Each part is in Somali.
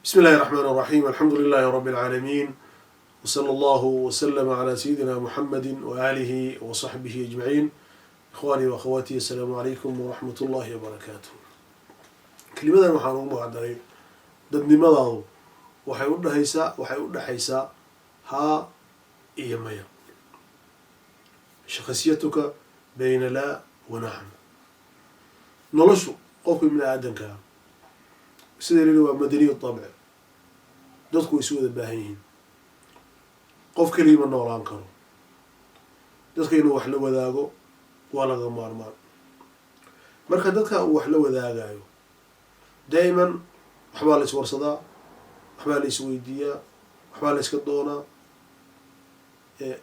بسم الله الرحمن الرحيم، الحمد لله رب العالمين، وصلى الله وسلم على سيدنا محمد وآله وصحبه أجمعين. إخواني وأخواتي، السلام عليكم ورحمة الله وبركاته. Kelimadan waxaan ugu magacdaray "Dadnimadaadu waxay u dhexaysaa haa iyo maya". شخصيتك بين لا ونعم. Noloshu qofka ibni aadankaa, sida lili, waa مدني الطبع. Dadku way isu wada baahan yihiin. Qof keligii ma noolaan karo. Dadka inuu wax la wadaago waa laga maarmaan. Marka dadka uu wax la wadaagayo, daa'iman waxbaa la iswarsadaa, waxbaa la isweydiiyaa, waxbaa la iska doonaa.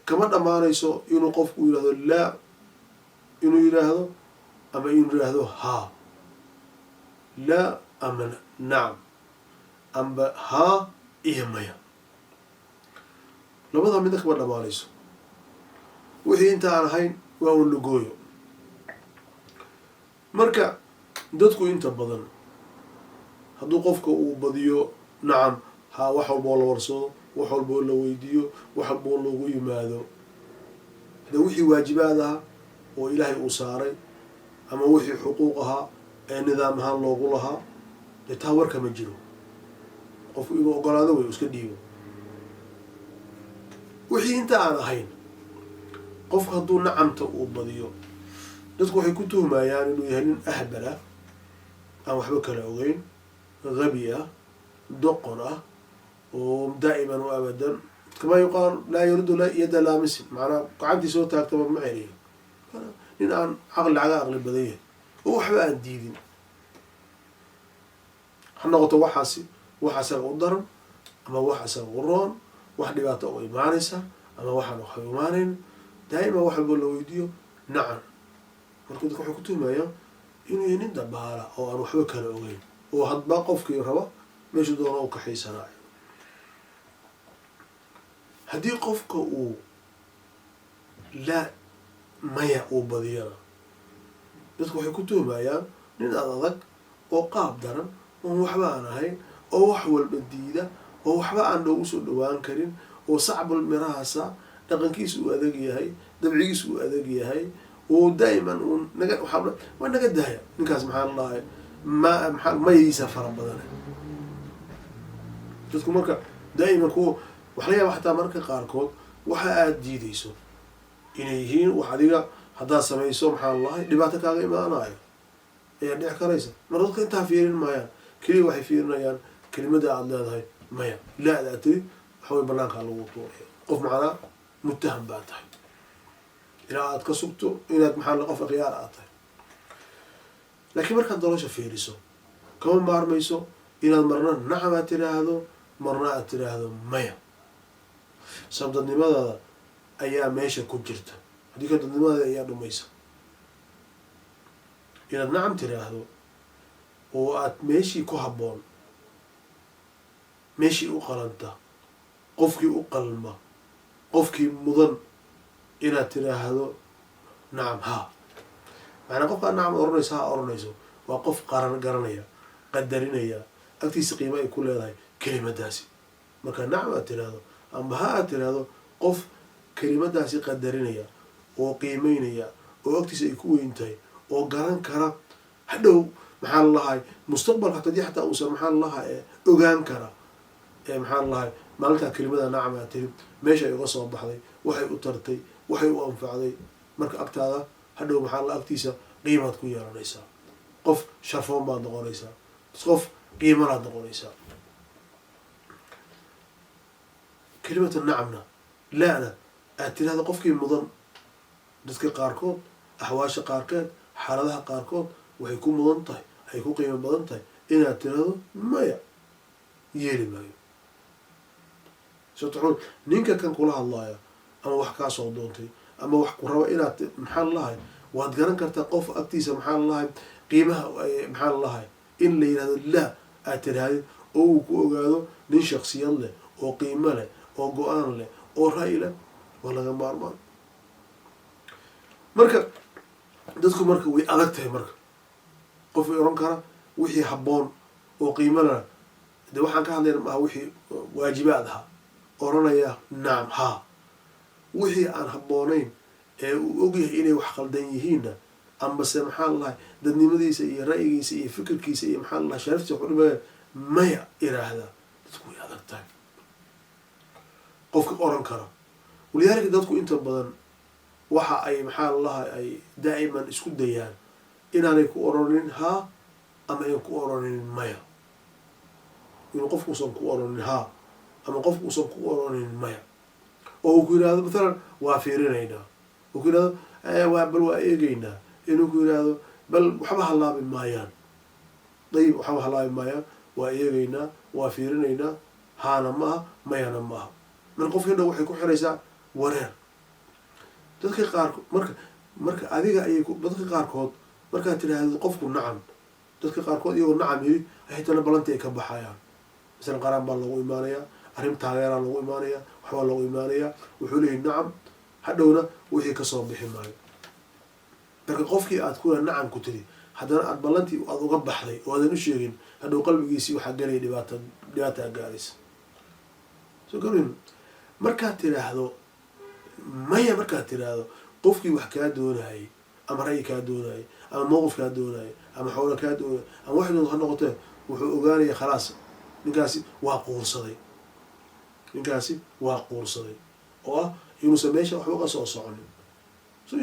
Kama dhammaanayso inuu qofku yihahdo laa, inuu yidhaahdo ama inuu yidhaahdo haa. Laa ama nacam, amba haa iyo maya, labada midna kama dhamaanayso. Wixii inta aan ahayn waa un lagooyo. Marka dadku inta badan, hadduu qofka uu badiyo nacam, haa, wax walboo la warsado, wax walboo la weydiiyo, wax walboo loogu yimaado, hade wixii waajibaad ahaa oo Ilaahay uu saaray ama wixii xuquuq ahaa ee nidaam ahaan loogu lahaa, dee taa warka ma jiro. Qofku inuu ogolaado wey, iska dhiibo. Wixii inta aan ahayn, qofku hadduu nacamta uu badiyo, dadku waxay ku tuhmayaan inuu yahay nin ahbal ah, aan waxba kala ogeyn, gabi ah, doqon ah, oo دائما وأبدا, كما يقال, لا يرد يد لامس, macnaa gacantii soo taagtaba ma celiyo. Nin aan caqli laga aqli badan yahay oo waxba aan diidin, ha noqoto waxaasi wax asaga u daran ama wax asaga u roon, wax dhibaato oo imaanaysa ama waxaan waxba imaanayn, daa'iman wax walba la weydiiyo nacam. Marka dadka waxay ku tuhmayaan inuu yahay nin dabaala oo aan waxba kala ogeyn, oo hadba qofkii raba meeshuu doono u kaxaysanaayo. Haddii qofka uu laa, maya uu badiyana, dadku waxay ku tuhmayaan nin ad adag oo qaab daran, oon waxba aan ahayn, oo wax walba diida, oo waxba aan loogu soo dhawaan karin, oo صعب المراس, dhaqankiisa uu adag yahay, dabcigiisa uu adag yahay, oo daa'iman uun naga waaa waa naga daaya ninkaas. Maxaa la dhahay, ma maa mayadiisa fara badane. Dadku marka daa'iman kuwa waxa laga yaaba, xataa mararka qaarkood waxa aada diideyso inay yihiin wax adiga haddaad samayso, maxaa lalahay, dhibaato kaaga imaanayo ayaa dhici karaysa. Mar dadka intaa fiirin maayaan. Keliya waxay fiirinayaan kelimada aada leedahay maya, laada aad tiri. Waxaway banaankaa lagu tuuraya. Qof macnaa muttaham baa tahay ilaa aad ka sugto inaad, maxaa la, qof akhyaar aad tahay. Laakiin markaad nolosha fiiriso, kama maarmayso inaad marna nacam aad tiraahdo, marna aad tiraahdo maya. Sabab dadnimadaada ayaa meesha ku jirta. Haddii ka dadnimadaada ayaa dhumaysa. Inaad nacam tiraahdo oo aad meeshii ku habboon, meeshii u qalanta, qofkii u qalma, qofkii mudan inaad tiraahdo nacam, haa. Macnaa qofkaa nacam oranayso, ha oranayso, waa qof qaran garanaya, qadarinaya, agtiisa qiimo ay ku leedahay kelimadaasi. Marka nacam aad tiraahdo ama ha aad tiraahdo, qof kelimadaasi qadarinaya oo qiimeynaya oo agtiisa ay ku weyn tahay oo garan kara hadhow, maxaa lalahay, mustaqbalka hadii xataa uusan, maxaa lalahay, ogaan kara ee, maxaa lalahay, maalintaa kelimada nacam aad tiri meesha ay uga soo baxday, waxay u tartay, waxay u anfacday. Marka agtaada hadhow, maxaa la, agtiisa qiimaad ku yeelanaysaa. Qof sharfoon baad noqonaysaa, qof qiimalaad noqonaysaa. Kelimata nacamna, laana aad tirahda qofkii mudan. Dadka qaarkood, axwaasha qaarkeed, xaaladaha qaarkood waxay ku mudan tahay, ay ku qiimo badan tahay inaad tirahdo maya, yeeli maayo. Sababto ninka kan kula hadlaaya ama wax kaa soo doontay ama wax ku raba inaad, maxaa lalahay, waad garan kartaa qof agtiisa, maxaa lalahay, qiimaha, maxaa lalahay, in la yihahdo laa aad tirahdid oo uu ku ogaado nin shaksiyad leh oo qiimo leh oo go-aan leh oo ra'yi leh, waa laga maarmaan. Marka dadku marka way adag tahay. Marka qof oran kara wixii habboon oo qiimo lena Dee waxaan ka hadlayna maaha wixii waajibaad ahaa, oranaya nacam haa. Wixii aan habboonayn ee uu ogyahay inay wax qaldan yihiinna, ambase maxaa lalahay, dadnimadiisa iyo ra'yigiisa iyo fikirkiisa iyo, maxaa lalahay, sharaftiisa wax u dhimaya, maya iraahdaa. Dadku way adag tahay qofka oran kara. Walidaalika dadku inta badan waxa ay, maxaa lalahay, ay daa'iman isku dayaan inaanay ku oranin haa ama ayan ku oranin maya. Inuu qofku usan ku oranin haa ama qofku usan ku oranin maya, oo uu ku yihahdo mathalan waa fiirinaynaa, uu ku yihahdo waa bal waa eegeynaa, inuu ku yihahdo bal waxba halaabi maayaan, dayib, waxba halaabi maayaan, waa eegeynaa, waa fiirinaynaa, haana maaha, mayana maaha. Marka qofkii dhan waxay ku xiraysaa wareer. Dadka qaarkood marka adiga ayay dadka qaarkood markaad tidhaahdo qofku nacam, dadka qaarkood iyagoo nacam yiri ay tana balantii ay ka baxayaan. Masalan qaraan baa loogu imaanayaa, arrin taageeraa loogu imaanayaa, waxbaa loogu imaanayaa, wuxuu leeyahy nacam, hadhowna wixii kasoo bixi maayo. Marka qofkii aad kula nacam ku tiri, haddana aad ballantii aada uga baxday oo aadan u sheegin, hadhow qalbigiisii waxaa gelaya dhibaata, dhibaataa gaaraysa. Soo garin markaad tiraahdo maya, markaad tiraahdo qofkii wax kaa doonayay ama ra'yi kaa doonayay ama mowqif kaa doonayay ama xoolo kaa doonayay ama wax doonto ha noqotee, wuxuu ogaanaya khalaas, ninkaasi waa quursaday, ninkaasi waa quursaday, oo ah inuusan meesha waxba ka soo soconin. So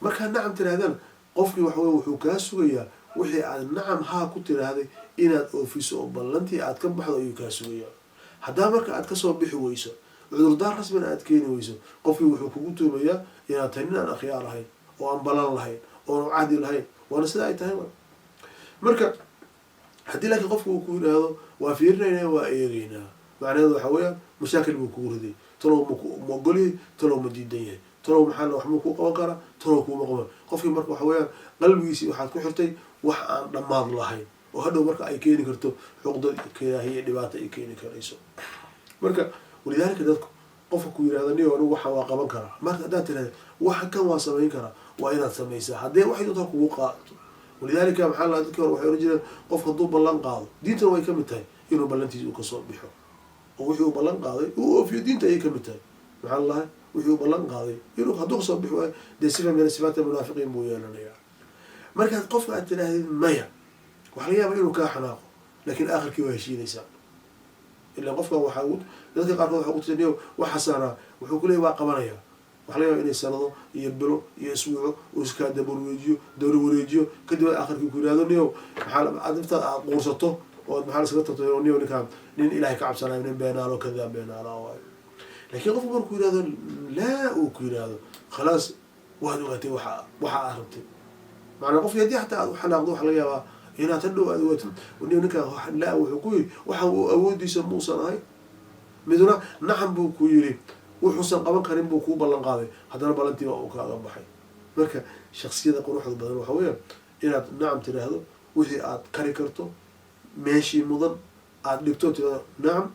markaad nacam tirahdana, qofkii waxa wey wuxuu kaa sugayaa wixii aad nacam haa ku tiraahday inaad oofiso oo ballantii aad ka baxdo ayuu kaa sugayaa. Haddaa marka aad kasoo bixi weyso, cudurdaar rasmina aad keeni weyso, qofkii wuxuu kugu tuumayaa inaad tahay nin aan akhyaar ahayn oo aan ballan lahayn oon cahdi lahayn. Waana sida ay tahay. Marka haddii laakiin qofku uu ku yidhaahdo waa fiirinaynaa, waa eegeynaa, macnaheedu waxa weeyaan mashaakil buu kugu riday. Talow ma ogolyahay? Talow ma diidan yahay? Talow maxaa wax muu kuu qaban karaa? Talow kuuma qaban? Qofkii marka waxa weeyaan qalbigiisii waxaad ku xirtay wax aan dhammaad lahayn oo hadhow marka ay keeni karto xuqdad, karaahiya iyo dhibaata ay keeni karayso. Marka walidaalika dadku qofka ku yihahdo niyo anigu waxaan waa qaban karaa, marka haddaad tirahda waxa kan waa samayn karaa, waa inaad samaysaa haddee waxay doontaa kugu qaato. Walidaalika maxaa la dadkii hore waxay oran jireen, qofka hadduu ballan qaado, diintana way kamid tahay inuu ballantiisa uu kasoo bixo oo wixii uu ballan qaaday uu oofiyo. Diinta ayay kamid tahay, maxaa lalahay, wixii uu ballan qaaday inuu hadduu kasoo bixi waayo, dee sifa min sifaat munaafiqiin buu yeelanayaa. Markaad qofka aad tidhaahdid maya, waxaa laga yaaba inuu kaa xanaaqo, laakiin aakhirkii waa heshiinaysaa. Ila qofkan waxaa dadka qaarkood waxa ku waxasaanaa wuxuu kuleeyay waa qabanaya. Waxa laga yaaba inay sanado iyo bilo iyo isbuuco uu iskaa dabarwareejiyo, dawla wareejiyo, kadib aakhirkii ku yihahdo niyow, maxaa aad naftaad aad quursato oo maxaa iskaga tagto, niyow ninkaan nin Ilahay ka cabsanayo, nin beenaalo, kadaab, beenaalo waayo. Laakiin qofku markuu yihahdo laa, uu ku yihahdo khalaas, waad ogaatay waxa aad rabtay. Macnaa qofki haddii xataa aad u xanaaqdo, waxa laga yaabaa inaad hadhow aad ogaatid niyo ninkaan laa wuxuu ku yiri waxa uu awoodiisa muusan ahay. Miduna nacam buu ku yiri, wuxuusan qaban karin buu kuu ballan qaaday, haddana ballantii baa uu kaaga baxay. Marka shaksiyada quruxda badan waxa weeyaan inaad nacam tiraahdo wixii aad kari karto, meeshii mudan aada dhigto, tirahdo nacam,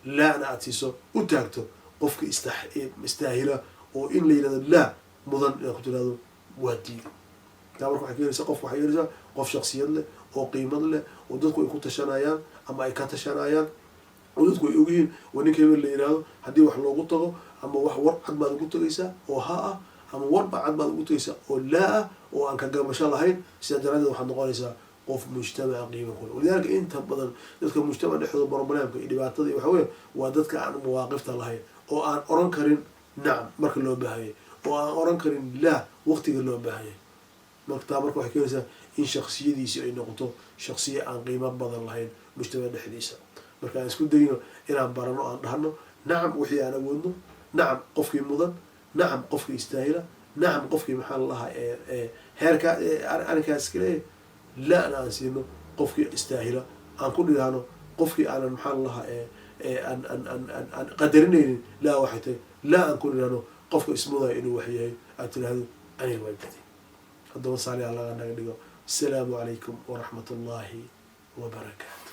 laana aada siiso, u taagto qofka istaahila oo in la yihahdo laa mudan inaad ku tirahdo waa diido. Taa marka waxay keenaysaa qof, waxay keenaysaa qof shaksiyad leh oo qiimad leh oo dadku ay ku tashanayaan ama ay ka tashanayaan oo dadku ay ogyihiin waa ninka hebel la yihahdo. Haddii wax loogu tago, ama wax war cad baad ugu tagaysaa oo ha ah, ama warba cad baad ugu tagaysaa oo laa ah oo aan ka gabasho lahayn. Sidaa daraadeed waxaad noqonaysaa qof mujtamaca qiimo kule. Walidaalika inta badan dadka mujtamaca dhexdooda problemka iyo dhibaatada iyo waxa weya waa dadka aan mawaaqifta lahayn oo aan oran karin nacam marka loo baahanyay, oo aan oran karin laa waqtiga loo baahanyay. Marka taa marka waxay keenaysaa in shaksiyadiisi ay noqoto shaksiya aan qiimo badan lahayn mujtamaca dhexdiisa. Marka aan isku dayno inaan barano, aan dhahno nacam wixii aan awoodno, nacam qofkii mudan, nacam qofkii istaahila, nacam qofkii, maxaa la lahaa, ee heerkaa arrinkaas iska leeyahay, la-na aan siino qofkii istaahila, aan ku dhiraahno qofkii aanan, maxaa la lahaa, aan aan aan aan aan qadarinaynin laa waxay tahay laa, aan ku dhiraahno qofka ismudaya inuu wax yahay, aad tiraahdo aniga waa diiday. Haddaba saali allaga naga dhigo. Asalaamu calaykum waraxmat ullahi wabarakaatu.